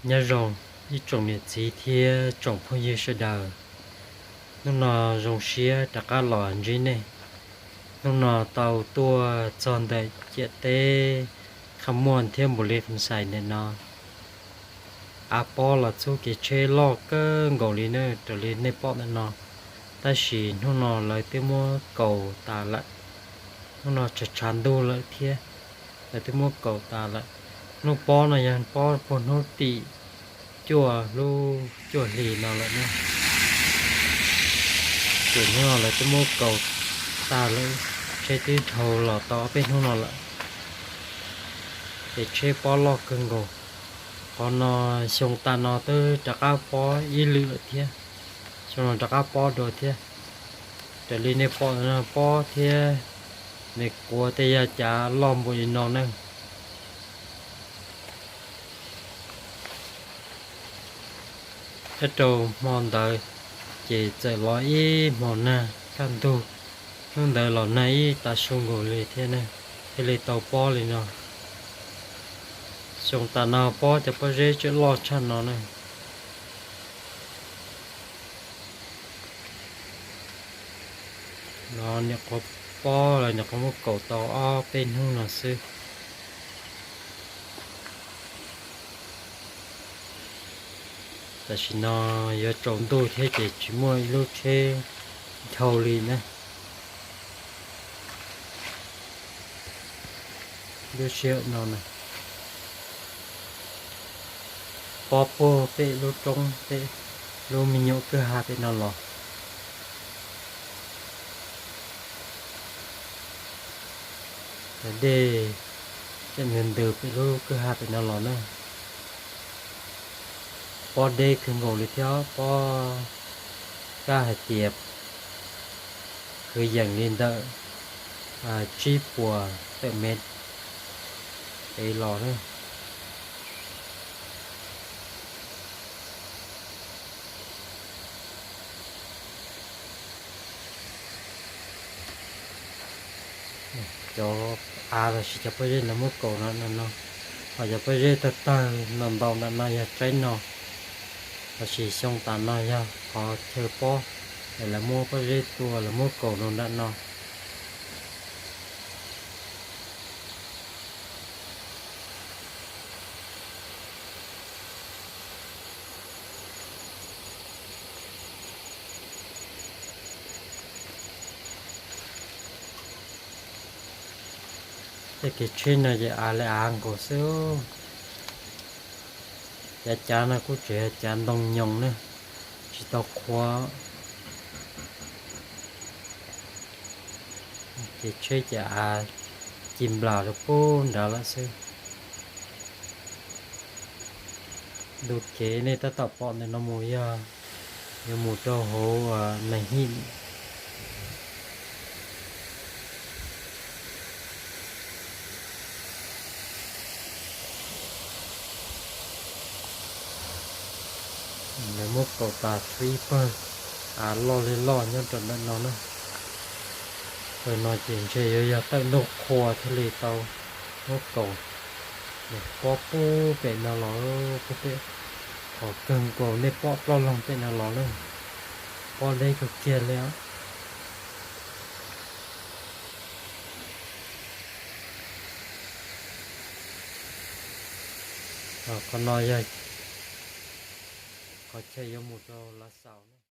Nyob zoo ib tsoom niam txiv thiab tsoom phooj ywg sawv daws. Hnub no zoo siab rov qab los ntsib nej. Hnub no tau tuaj txog ntawm ciam teb Kham Muam thiab Npus Lis Kham Xais ntawm no. Av pob los txhub kev tsheb loj kawg nkaus li na, raws li nej pom ntawm no, tab sis hnub no lawv twb muab kaus tas lawm. Hnub no tshav tshav ntuj lawm thiab, lawv twb muab kaus tas lawm. Hnub pob no yog pob puag hnub tim cuaj lub cuaj hlis no lawm na. Ces hnub no lawv twb muab kaus tas lawm, tsheb twb dhau los tau ob peb hnub no lawm. Ces tsheb pob loj kawg nkaus. Qhov no xyoo tas no twb rov qab pob ib lwm lawm thiab. Xyoo no rov qab pob dua thiab. Raws li nej pom no pob thiab, nws quav tej yaj cav loj npaum li no na. Nyob rau hmo ntawd ces txawm los ib hmo nag kaj ntug, hnub ntawd los nag ib tag su nkaus li thiab ne, thiaj li tau pob li no. Xyoo tas no pob cov pob zeb tseem loj tshaj no na. No nyuam qhuav pob los nyuam qhuav muab kaus tau ob peb hnub no xwb. Tam sim no yuav tsaus ntuj thiab ces tsis muaj ib lub tsheb dhau li na. Lub sij hawm no na, pob puag pem lub roob pem lub me nyuam kwj ha pem no los. Cov dej tseem ntws ntws pem lub kwj ha pem no los na. Pob deb kawg nkaus li thiab pob, kab hais tias kwv yees li ntawm tsib puas tawm mev ev los na. Cov av los sis cov pob zeb lawv muab kaus no, no, no, ho cov pob zeb tawg tawg no ntau nram no yog tsaib no, los sis xyoo tas no yog qhov chaw pob es lawv muab pob zeb tua lawv muab kaus rau nram no. Tej kev tsheb no ces av li av nkaus xwb. Cav cav no kuj tseem yog cav ntoo nyoos na, tsis tau qhuav. Ces tsheb ces av ci nplas rau pub nrad lawm xwb. Ntu kev nej tab tom pom ntawm no mus yog yuav mus rau hauv Nais Him. Lawv muab kaus tas tsuas ib pawg av loj li loj nyob rau ntawm no na. Pawg no ces ntshe yuav yog tawm ntuj qhua thiaj li tau muab kaus. Pob pub pem no los, pub pem qhov kawg nkaus nej pom ploj loog pem no los na. Pob deb kawg kiag li os. Qhov no yog qhov chaw yuav mus rau Lav Xaus.